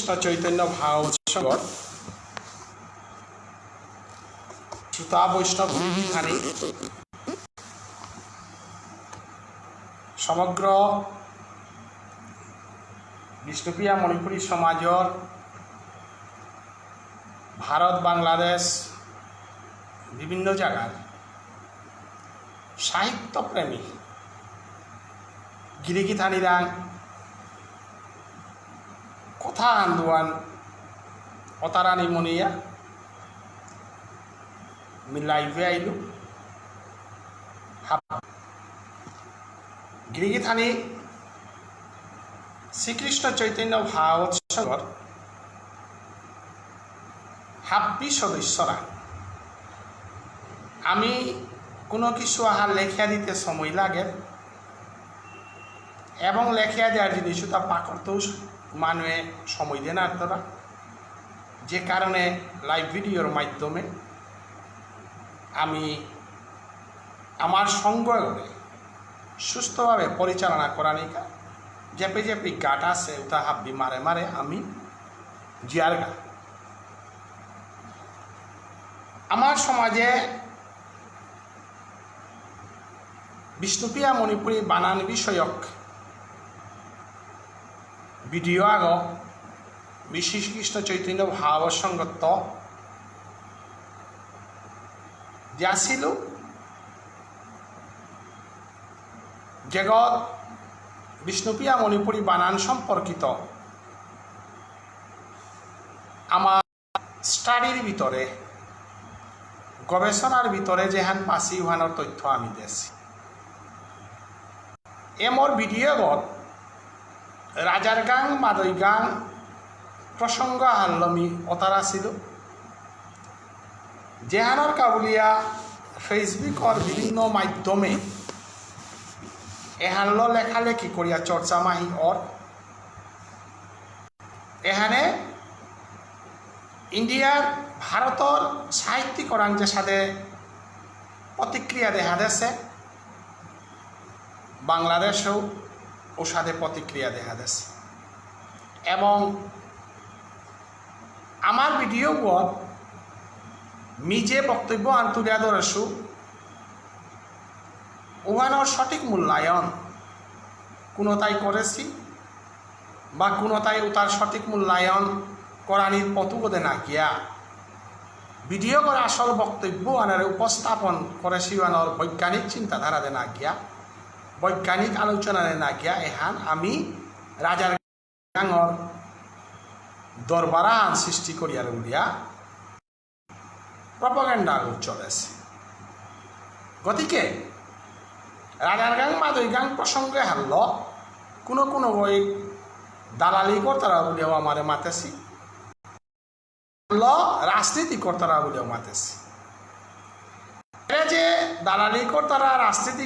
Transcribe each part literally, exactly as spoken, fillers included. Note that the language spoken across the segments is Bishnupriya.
শ্রীকৃষ্ণ চৈতন্য ভাগবত সংঘর শ্রোতা বৈষ্ণব গিরিগিথানি, সমগ্র বিষ্ণুপ্রিয়া মণিপুরী সমাজর ভারত, বাংলাদেশ, বিভিন্ন জায়গার সাহিত্যপ্রেমী গিরিগিথানিরাং কথা আন্দোয়ান অতারানি মনিয়া মি live এ আইলু। হাব-, গিরিগিথানি শ্রীকৃষ্ণ চৈতন্য ভাগবত সংঘর হাব্বি সদস্যরা, আমি কোনো কিছু আহার লেখিয়া দিতে সময় লাগে এবং লেখিয়া দেওয়ার জিনিস ওটা পাকড়তেও মানুয়ে সময় দেন আর তারা, যে কারণে live video র মাধ্যমে আমি আমার সংঘ এগোরে সুস্থভাবে পরিচালনা করানিকা, যেপে যেপে গাট আছে, উতা হাব্বি মারে মারে আমি জিয়ারগা। আমার সমাজে বিষ্ণুপ্রিয়া মণিপুরী বানান বিষয়ক video আগ শ্রীকৃষ্ণ চৈতন্য ভাগবত সংঘত দিয়াছিল। জগৎ বিষ্ণুপ্রিয়া মণিপুরী বানান সম্পর্কিত আমার study র ভিতরে, গবেষণার ভিতরে যেহান পাসি উহানর তথ্য আমি দেছি। এ মোর video গত রাজার গাং মাদই গাং প্রসঙ্গ হাল্লমি অতারা ছিল। যেহানর কাবুলিয়া Facebook র বিভিন্ন মাধ্যমে এহানলো লেখালেখি করিয়া চর্চা মাহি অর। এহানে ইন্ডিয়ার, ভারতর সাহিত্যিক ওরাং যে সাদে প্রতিক্রিয়া দেখা দেছে, বাংলাদেশেও ও সাদে প্রতিক্রিয়া দেখা দেছে। এবং আমার video গত মি যে বক্তব্য আন তুলিয়া ধরেছু, উহানর সঠিক মূল্যায়ন কোনোটাই করেছি বা কোনোটাই উতার সঠিক মূল্যায়ন করানির পথুগদে না গিয়া, video গর আসল বক্তব্য আনারে উপস্থাপন করেছি উহানর বৈজ্ঞানিক চিন্তাধারা দে না গিয়া, বৈজ্ঞানিক আলোচনা দে না গিয়া, এহান আমি রাজার গাঙর দরবারান সৃষ্টি করিয়ার উলিয়া propaganda চলেছে। গতিকে রাজার গাং মাদই গাং প্রসঙ্গে হারল কোনো কোনো গই দালালি করতারা বুলিয়াও আমারে মাতেছি, হারল রাজনীতি করতারা বুলিয়াও মাতেছি। এরা যে দালালি করতারা, রাজনীতি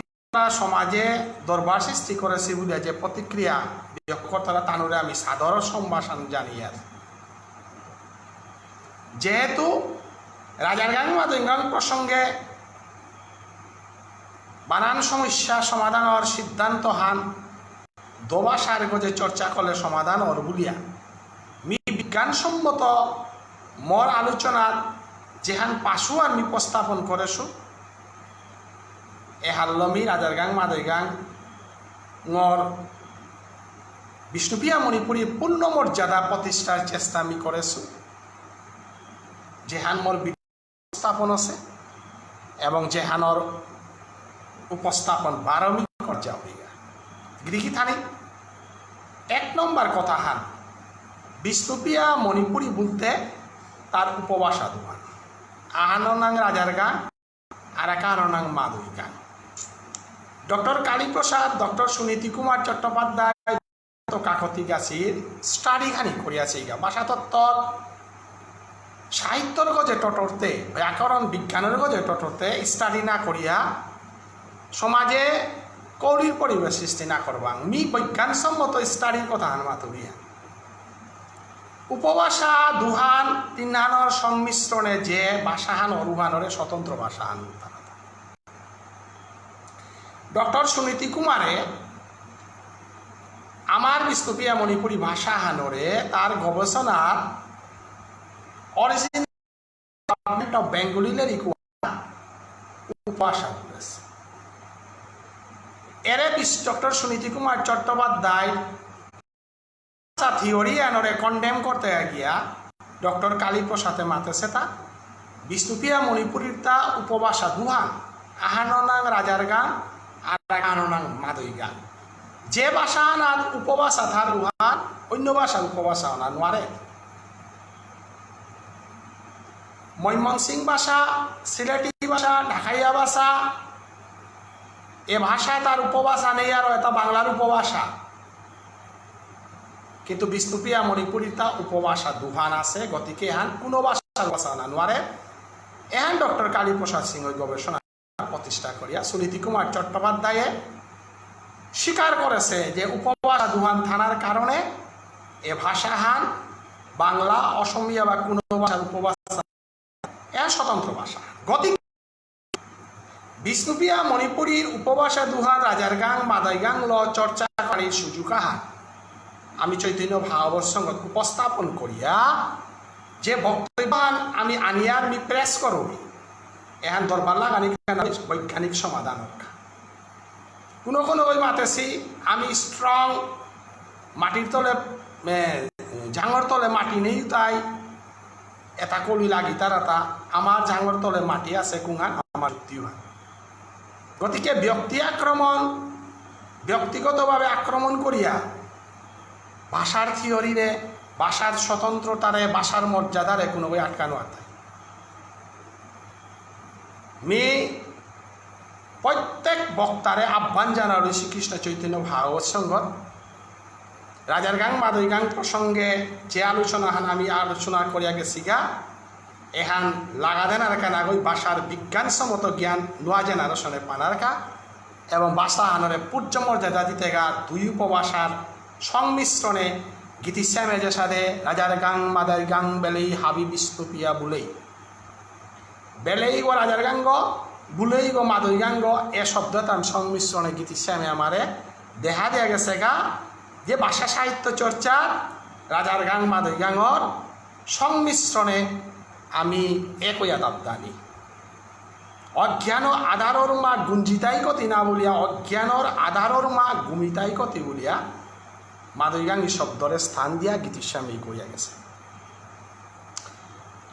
সমাজে দরবার সৃষ্টি করেছি বুলিয়া যে প্রতিক্রিয়া ব্যক্ত করতারা, তানুরে আমি সাদর সম্ভাষণ জানিয়ার। যেহেতু রাজার গাং মাদই গাং প্রসঙ্গে বানান সমস্যা সমাধানর সিদ্ধান্ত হান দোভাষার গজে চর্চা করলে সমাধান অর বুলিয়া মি বিজ্ঞানসম্মত মোর আলোচনার যেহান পাশু আমি উপস্থাপন করেছু, এহাল্লমি রাজার গাং মাদই গাং ঙর বিষ্ণুপ্রিয়া মণিপুরী পূর্ণ মর্যাদা প্রতিষ্ঠার চেষ্টা আমি করেছু। যেহান মোর বি-, উপস্থাপন আছে এবং যেহানর উপস্থাপন বারো মি কর যাওয়া। গিরিগিথানি এক নম্বর কথা হান, বিষ্ণুপ্রিয়া মণিপুরী বলতে তার উপভাষা দুহান। আহানর নাং রাজার গাং, আর এক আহানর নাং মাদই গাং। ডক্টর কালীপ্রসাদ, ডক্টর সুনীতি কুমার চট্টোপাধ্যায় তো কাকতি গাছির study খানি করিয়াছে ইগা। ভাষাতত্ত্বর, সাহিত্যর গজে টটরতে, ব্যাকরণ বিজ্ঞানর গজে টটরতে study না করিয়া সমাজে কৌলির পরিবেশ সৃষ্টি না করবাং। মি বিজ্ঞানসম্মত study র কথা হান মাতুরিয়া। উপভাষা দুহান তিনহানর সংমিশ্রণে যে ভাষাহান অরুহানরে স্বতন্ত্র ভাষাহান উত্থান। ডক্টর সুনীতি কুমারে আমার বিষ্ণুপ্রিয়া মণিপুরী ভাষা হানরে তার গবেষণার অরিজিন গভর্নমেন্ট অফ বেঙ্গলি লেরিক উপভাষা বলেছে। এরে বিশ-, ডক্টর সুনীতি কুমার চট্টোপাধ্যায় থিওরি আনরে কন্ডেম করতে গিয়া ডক্টর কালীপ্রসাদে মাতেছে তা বিষ্ণুপ্রিয়া মণিপুরীর তা উপভাষা দুহান, আহানো নাং রাজার গাং আর আহানো নাং মাদই গাং। যে ভাষা আনার উপভাষা থার উহান অন্য ভাষার উপভাষা আনা নোয়ারে। ময়মনসিং ভাষা, সিলেটি ভাষা, ঢাকাইয়া ভাষা, এ ভাষা তার উপভাষা নেই আর এটা বাংলার উপভাষা। কিন্তু বিষ্ণুপ্রিয়া মণিপুরীতা উপভাষা দুহান আছে, গতিকে এহান কোনো ভাষার ভাষা না নোয়ারে। এহান ডক্টর কালীপ্রসাদ সিংহই গবেষণা প্রতিষ্ঠা করিয়া সুনীতি কুমার চট্টোপাধ্যায়ে স্বীকার করেছে যে উপভাষা দুহান থানার কারণে এ ভাষাহান বাংলা, অসমীয়া বা কোনো ভাষার উপভাষা এ স্বতন্ত্র ভাষা। গতিকে বিষ্ণুপ্রিয়া মণিপুরীর উপভাষা দুহান রাজার গাং, মাদই গাং ল চর্চা করার সুযোগ আহান আমি চৈতন্য ভাগবত সংঘত উপস্থাপন করিয়া যে বক্তব্যহান আমি আনিয়ার মি প্রেস করবি, এহান দরবার লাগানি কেন বৈজ্ঞানিক সমাধান হোক। কোনো কোনো ওই মাতেছি আমি স্ট্রং, মাটির তলে, এ, জাঙর তলে মাটি নেই তাই এটা কলি লাগি তারা তা আমার জাঙর তলে মাটি আছে কুঙান আমার যুক্তি হয়। গতিকে ব্যক্তি আক্রমণ, ব্যক্তিগতভাবে আক্রমণ করিয়া ভাষার থিওরিরে, ভাষার স্বতন্ত্রতারে, ভাষার মর্যাদারে কোনো বই আটকানো আর তাই। মি প্রত্যেক বক্তারে আহ্বান জানালো শ্রীকৃষ্ণ চৈতন্য ভাগবত সংঘত রাজার গাং মাদই গাং প্রসঙ্গে যে আলোচনা হান আমি আলোচনা করিয়া গেছি গা, এহান লাগাদেন আর কানাগই ভাষার বিজ্ঞানসম্মত জ্ঞান নুয়া জেনারেশনে পানার কা এবং ভাষা হানরে পূজ্য মর্যাদা দিতে গা দুই উপভাষার সংমিশ্রণে গীতিস্বামী যে সাদে রাজার গাং মাদই গাং বেলেই হাবি বিষ্ণুপ্রিয়া বুলেই বেলেইগো রাজার গাঙ্গ, বুলেইগো মাদই গাঙ্গ, এ শব্দ তার সংমিশ্রণে গীতিস্বামী আমারে দেহা দিয়া গেছে গা, যে ভাষা সাহিত্য চর্চা রাজার গাং মাদই গাঙ্গর সংমিশ্রণে আমি একই আদাব দানি। অজ্ঞান আধারর মা গুঞ্জিতাই কতি না বলিয়া, অজ্ঞানর আধারর মা গুমিতাই কতি বলিয়া, মাদই গাঙ্গি শব্দরে স্থান দিয়া গীতিস্বামী কইয়া গেছে।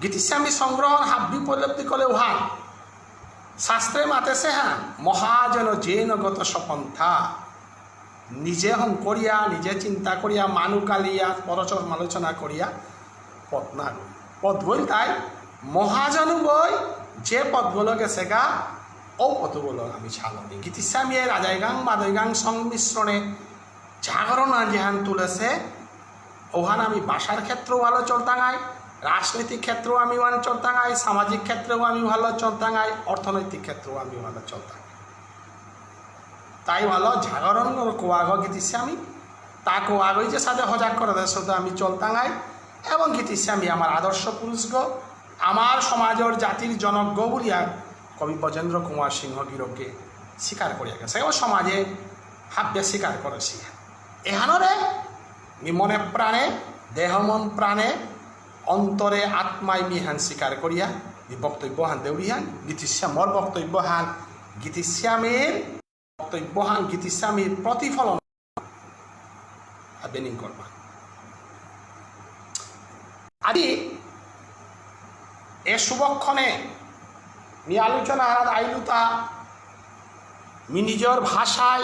গীতিস্বামী সংগ্রহর হাব্বি উপলব্ধি করলে উহান। শাস্ত্রে মাতেছে হান, মহাজন যেন গত সপন্থা। নিজে হং করিয়া, নিজে চিন্তা করিয়া, মানু কালিয়া, পরচর সমালোচনা করিয়া, পথ না গই। পথ গইল তাই, মহাজনু গই, যে পথ গলো গেছে গা, ও পথ গলো আমি ছাড়নি। গীতিস্বামী রাজাই গাং, মাদই গাং সংমিশ্রণে জাগরণ আন যেহান তুলেছে, ওহান আমি ভাষার ক্ষেত্রেও ভালো চলতাঙাই, রাজনৈতিক ক্ষেত্রেও আমি ওহান চলতাঙাই, সামাজিক ক্ষেত্রেও আমি ভালো চলতাঙাই, অর্থনৈতিক ক্ষেত্রেও আমি ভালো চলতাঙাই। তাই ভালো জাগরণ কোয়াগ গীতিস্বামী, তা কোয়াগই যে সাথে হজাক করে দেয়, সাথে আমি চলতাঙাই, এবং গীতিস্বামী আমার আদর্শ পুরুষগ, আমার সমাজর জাতির জনকগ বুলিয়া কবি ব্রজেন্দ্র কুমার সিংহ গিরককে স্বীকার করিয়া গেছে। ও সমাজে হাব্যে স্বীকার করেছি। এহানরে মি মনে প্রাণে, দেহ মন প্রাণে, অন্তরে আত্মায় মি হান স্বীকার করিয়া, মি বক্তব্য হান দেউরি হান, গীতিস্বামী, মোর বক্তব্য হান, গীতিস্বামীর বক্তব্য হান, গীতিস্বামীর প্রতিফলন আবেনিং করবা। আজি এ শুভক্ষণে মি আলোচনা হারাত আইলুতা মি নিজর ভাষায়,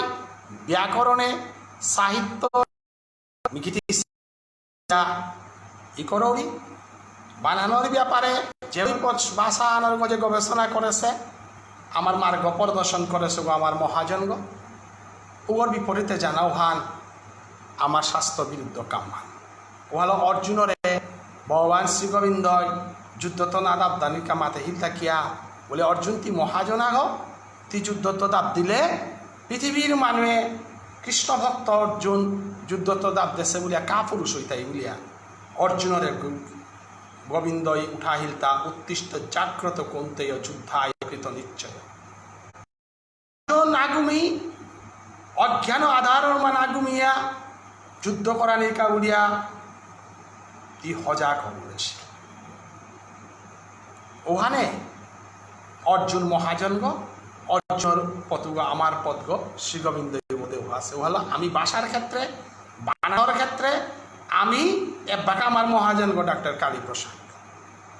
ব্যাকরণে, সাহিত্য, মি গীতি ইকরৌরি, বানানর ব্যাপারে যে ওই পথ ভাষা আনার গজে গবেষণা করেছে, আমার মার্গ প্রদর্শন করেছে গো আমার মহাজনগ, ওর বিপরীতে জানাও হান আমার স্বাস্থ্য বিরুদ্ধ কাম হান। ওহালো অর্জুনরে ভগবান শ্রী গোবিন্দই যুদ্ধত না দাবদানির কামাতে হিল থাকিয়া বলে, "অর্জুন, তি মহাজন আগ, তি যুদ্ধত দাব দিলে পৃথিবীর মানুয়ে কৃষ্ণ ভক্ত অর্জুন যুদ্ধত দাব দেসে বুলিয়া কা পুরুষ হইতাই বুলিয়া অর্জুনরে গো-, গোবিন্দই উঠাহিলতা উত্তিষ্ঠ জাগ্রত কৌন্তেয় যুদ্ধায় কৃত নিশ্চয়।" নাগুমি, অজ্ঞান আধারর মা নাগুমিয়া, যুদ্ধ করানিকা বুলিয়া তি হজা করেসি। ওহানে অর্জুন মহাজনগ, অর্জুন পথগ, আমার পথগ, শ্রী গোবিন্দ দেব দেব আছে। ওহালা আমি ভাষার ক্ষেত্রে, বানানর ক্ষেত্রে আমি এবাকা আমার মহাজনগ ডাক্তার কালীপ্রসাদ।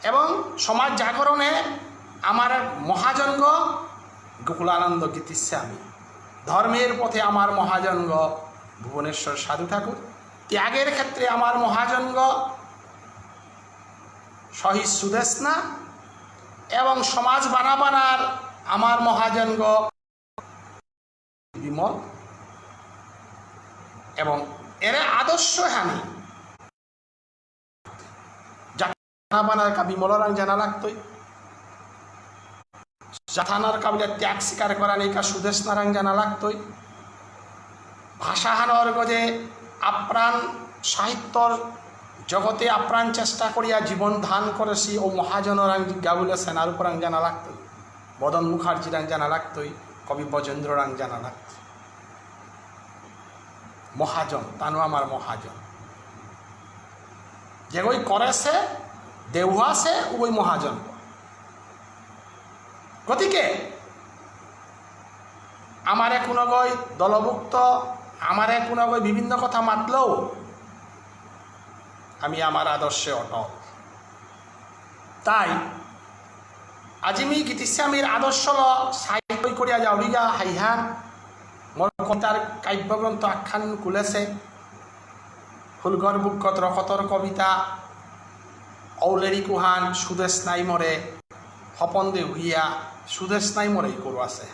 এবং সমাজ জাগরণে আমার মহাজনগ গোকুলানন্দ গীতিস্বামী। ধর্মের পথে আমার মহাজনগ ভুবনেশ্বর সাধু ঠাকুর। ত্যাগের ক্ষেত্রে আমার মহাজনগ শহীদ সুদেষ্ণা এবং সমাজ বানাবানার আমার মহাজনগ বিমল। এবং এরে আদর্শ হানি জাত বানাবানার কা বিমলরাং জানা লাগতই। জাত হানর কা বুলে ত্যাগ স্বীকার করানিকা সুদেষ্ণারাং জানা লাগতই। ভাষা হানর গজে আপ্রাণ সাহিত্যর জগতে আপ্রাণ চেষ্টা করিয়া জীবন দান করেসি ও মহাজনরাং গা বুলে সেনারূপরাং জানা লাগতই। মদন মুখার্জিরাং জানা লাগতই, কবি ব্রজেন্দ্ররাং জানা লাগতই। মহাজন, তানু আমার মহাজন। যেগই করেসে, দেহুয়াসে, উগই মহাজন। গতিকে আমারে কোনোগই দলভুক্ত, আমারে কোনোগই বিভিন্ন কথা মাতলেও আমি আমার আদর্শে অটল। তাই আজি মি গীতিস্বামীর আদর্শল সাহিত্য করিয়া যাওরিগা হাইহান মোর কবিতার কাব্যগ্রন্থ আখ্যান কুলেসে। ফুলঘর বুকত রকতর কবিতা, ঔলেরি কুহান, সুদেষ্ণাই মরে, হপন দেহুইয়া, সুদেষ্ণাই মরে ইকরু আছে।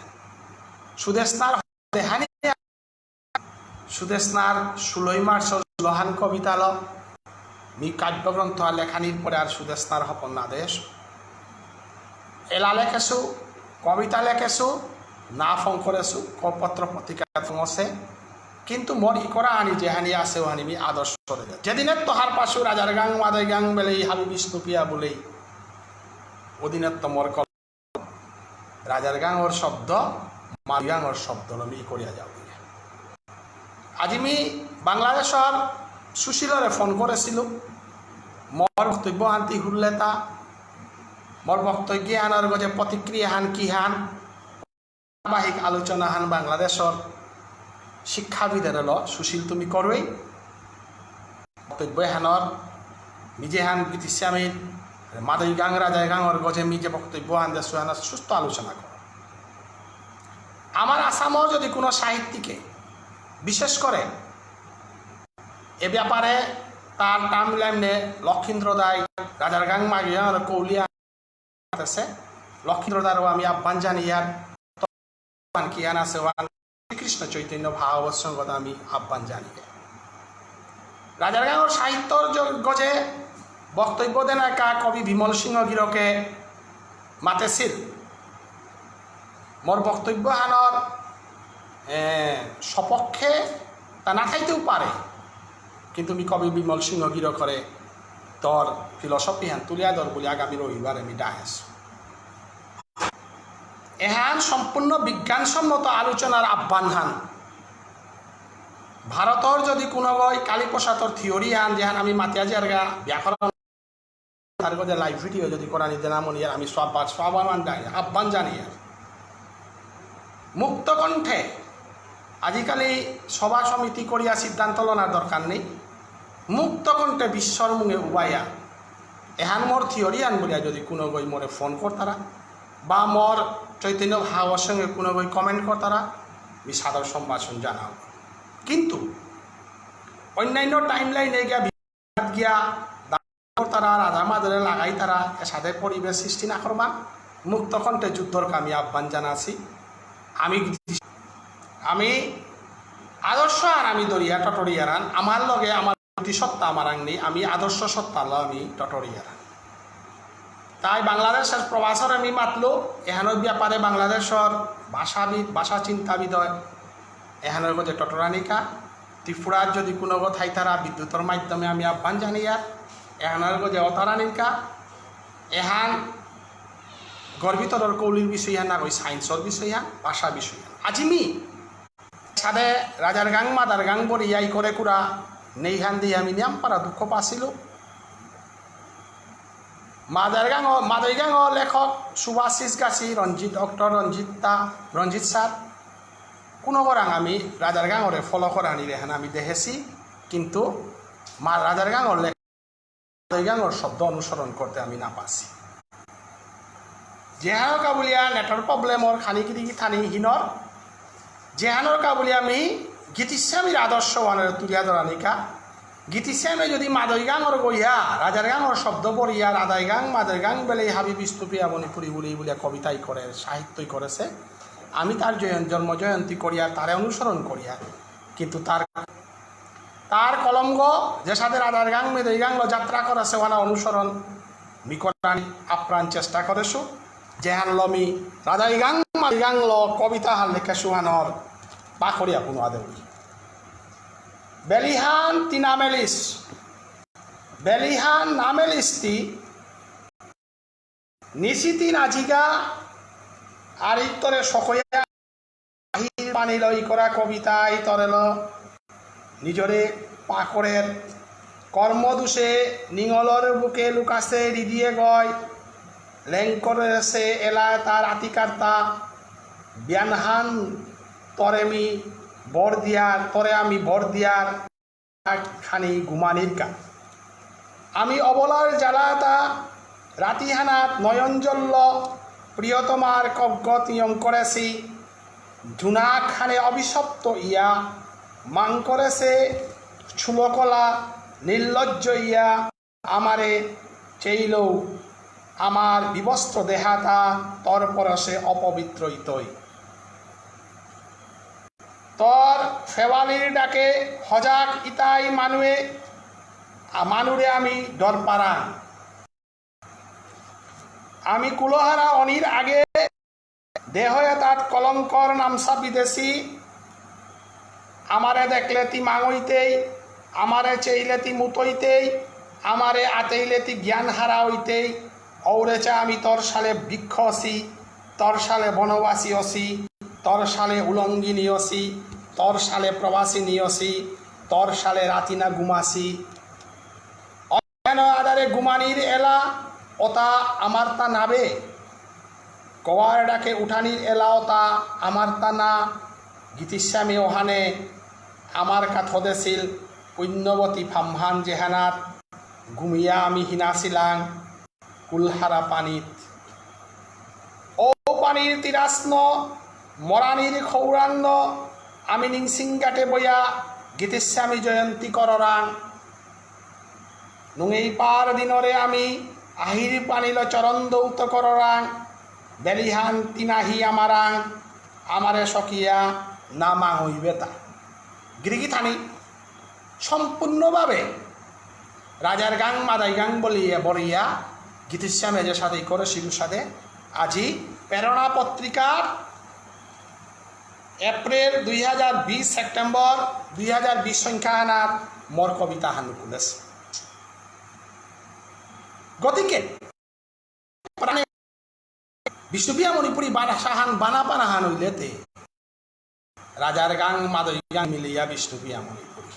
সুদেষ্ণার দেহানি সুদেষ্ণার ষোলোই মার্চর ষোলোহান কবিতাল মি কাব্যগ্রন্থ লেখানির পরে আর সুদেষ্ণার হপন না দেশ। এলা লেখেসু, কবিতা লেখেসু, না ফং করেসু, ক-, পত্র পত্রিকা ফঙসে। কিন্তু মোর ইকরা আনি যেহানি আছে ওহানি মি আদর্শ করে দেয়। যেদিনে তোহার পাশু রাজার গাং, মাদই গাং বেলেই, হাবি বিষ্ণুপ্রিয়া বলেই, ওদিনে তো মোর কল-, রাজার গাঙর শব্দ, মাদই গাঙর শব্দ লমি করিয়া যাও। আজি মি বাংলাদেশর সুশীলরে ফোন করেসিলু। মোর বক্তব্য হান তি হুরলেতা, মোর বক্তব্য হানর গজে প্রতিক্রিয়া হান কি হান, ধারাবাহিক আলোচনা হান বাংলাদেশর শিক্ষাবিদের ল সুশীল তুমি করবেই। বক্তব্য হানর মি যেহান গীতিস্বামীর মাদই গাং রাজার গাঙর গজে মি যে বক্তব্য হান দেসু হান সুস্থ আলোচনা কর। আমার আসামও যদি কোনো সাহিত্যিকে বিশেষ করে এ ব্যাপারে তার টাইমলাইনে লক্ষীন্দ্র দাই রাজার গাং মাগিয়া আর কৌলিয়া আছে, লক্ষীন্দ্র দারও আমি আহ্বান জানিয়ার, তখন কি আন আছে ওয়ান শ্রীকৃষ্ণ চৈতন্য ভাগবত সংঘত আমি আহ্বান জানিয়ার। রাজার গাঙর সাহিত্যর জ-, গজে বক্তব্য দেনা কা কবি বিমল সিংহ গিরকে মাতেছিল। মোর বক্তব্য হানর, এ, সপক্ষে তা না থাইতেও পারে, কিন্তু মি কবি বিমল সিংহ গিরকরে তোর ফিলসফি হান তুলিয়া দর বলি আগামী রবিবারে মি ডাহেস। এহান সম্পূর্ণ বিজ্ঞানসম্মত আলোচনার আহ্বান হান। ভারতর যদি কোনো বই কালীপ্রসাদর থিওরি হান, যেহান আমি মাতিয়া জারগা ব্যাকরণ তার গজে লাইভ ভিডিও যদি করা নিতে না মনে হয়, আমি সব, সব আহ্বান জানি, আহ্বান জানি আর। মুক্ত কণ্ঠে আজিকালি সভা সমিতি করিয়া সিদ্ধান্ত লনার দরকার নেই। মুক্ত কণ্ঠে বিশ্বর মুঙে উবাইয়া এহান মোর থিওরি আন বলিয়া যদি কোনো গই মোরে ফোন করতারা বা মোর চৈতন্য ভাগবত সঙ্গে কোনো গই কমেন্ট করতারা, আমি সাদর সম্ভাষণ জানাও। কিন্তু অন্যান্য টাইমলাইনে গিয়া গিয়া দাম করতারা, রাজা মাদরে লাগাইতারা, এসাদে পরিবেশ সৃষ্টি না করবা। মুক্ত কণ্ঠে যুদ্ধর আমি আহ্বান জানাছি। আমি, আমি আদর্শ আর আমি দরিয়া টটরিয়ার আন, আমার লগে আমার প্রতি সত্তা আমার আং নেই, আমি আদর্শ সত্তা লো আমি টটরিয়ার আন। তাই বাংলাদেশের প্রবাসর আমি মাতলো, এহানোর ব্যাপারে বাংলাদেশের ভাষাবিদ, ভাষা চিন্তাবিদ হয়, এহানোর গজে টটরানিকা, ত্রিপুরার যদি কোনো গো থাইতারা বিদ্যুতের মাধ্যমে আমি আহ্বান জানিয়ার, এহানোর গজে অতারানিকা, এহান গর্বিতর কৌলির বিষয় হান না কই সায়েন্সর বিষয় হান, ভাষা বিষয় হান। আজি মি সাদে রাজার গাং মাদার গাং বরি ইয়াই করে কুরা নেইহান দিয়া আমি নিয়াম পারা দুঃখ পাসিলু। মাদারগাঙ, মাদইগাঙ লেখক সুভাষিস গাছি, রঞ্জিত, ডক্টর রঞ্জিত দা, রঞ্জিত স্যার, কোনো গরাং আমি রাজারগাঙরে follow করানি রেহান আমি দেখেছি, কিন্তু মা রাজারগাঙর লেখক মাদইগাঙর শব্দ অনুসরণ করতে আমি না পাসি। যেহানর কাবুলিয়া network problemর খানি কিদি থানি হিনর, যেহানর কাবুলিয়া আমি গীতিস্বামীর আদর্শ ওয়ানের তুলিয়া ধরানিকা, গীতিস্বামী যদি মাদইগাঙর গইয়া, রাজারগাঙর শব্দ পড়িয়া, রাধাইগাঙ, মাদইগাঙ বেলেই হাবি বিষ্ণুপ্রিয়া মণিপুরী বুলি বুলিয়া কবিতাই করে, সাহিত্যই করেছে, আমি তার জয়ন-, জন্ম জয়ন্তী করিয়া, তারে অনুসরণ করিয়া, কিন্তু তার, তার কলমগ, যে সাথে রাধারগাঙ, মাদইগাঙ যাত্রা করেছে, ওয়ানা অনুসরণ মি করানি আপ্রাণ চেষ্টা করেছু, যেহানল মি রাধাইগাঙ, মাদইগাঙ কবিতাহান লেখেছু হানর পাকরিয়া কোনো আদে উনি। বেলিহান তি নামেলিস, বেলিহান নামেলিস তি, নিশিতি নাজিগা, আর ইতরে সকয়া, আহির পানি লই করা কবিতা ইতরেল, নিজরে পাকরের, কর্মদোষে নিঙলর বুকে লুকাসে রিদিয়ে গয়, লেংকরেসে এলা তার আতিকার্তা, বিয়ানহান তরে মি বর দিয়ার, তরে আমি বর দিয়ার, খানি গুমানিরকা। আমি অবলার জ্বালাতা রাতিহানাত নয়ন জল্ল প্রিয়তমার কগ্গত নিয়ম করেছি। ধুনা খানে অভিশপ্ত ইয়া মাং করেছে ছুলকলা নির্লজ্জ ইয়া আমারে চেইলৌ আমার বিবস্ত্র দেহাতা তর পরশে অপবিত্র ইতই। তর ফেওয়ালির ডাকে হজাক ইতাই মানুয়ে, আ, মানুরে আমি ডর পারাং। আমি কুলহারা অনির আগে দেহ এতাত কলঙ্কর নামসা বিদেশি। আমারে দেখলে তি মাঙইতেই, আমারে চেইলে তি মুতইতেই, আমারে আতেইলে তি জ্ঞান হারা হইতেই। ঔরেচা আমি তর সালে বৃক্ষ অসি, তর সালে বনবাসী অসি, তর সালে উলঙ্গিনী অসি, তর সালে প্রবাসিনী অসি, তর সালে রাতি না ঘুমাসি। অজ্ঞান আধারে ঘুমানির এলা অতা আমার তা নাবে, কওয়ার ডাকে উঠানির এলা অতা আমার তা না। গীতিস্বামী ওহানে আমার কাথদেছিল পুণ্যবতী ফামহান যেহানাত ঘুমিয়া আমি হিনাছিলাং। কুলহারা পানিত। ঔ পানির তিরাসন, মরানির খৌরান্ন, আমি নিংসিংগাটে বয়া গীতিস্বামী জয়ন্তী কররাং। নুঙেই পার দিনরে আমি আহির পানিল চরণ দৌত কররাং। বেলিহান তিনাহি আমারাং, আমারে সকিয়া না মাঙইবেতা। গিরিগিথানি সম্পূর্ণভাবে রাজার গাং মাদাই গাং বলিয়া বরিয়া গীতিস্বামী যে সাথে করে শিলু সাথে আজি প্রেরণা পত্রিকার এপ্রিল দুই হাজার বিশ সেপ্টেম্বর দুই হাজার বিশ সংখ্যা আনার মোর কবিতা হান খুলেছে। গতিকে প্রাণে বিষ্ণুপ্রিয়া মণিপুরী বানা সাহান বানা পানা হান হইলেতে রাজার গাং মাদই গাং মিলিয়া বিষ্ণুপ্রিয়া মণিপুরী।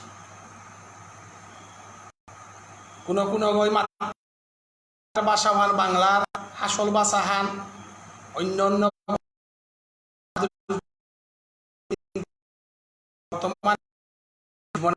কোনো কোনো গই মাত ভাষা হান বাংলার আসল ভাষা হান অন্য অন্য বর্তমান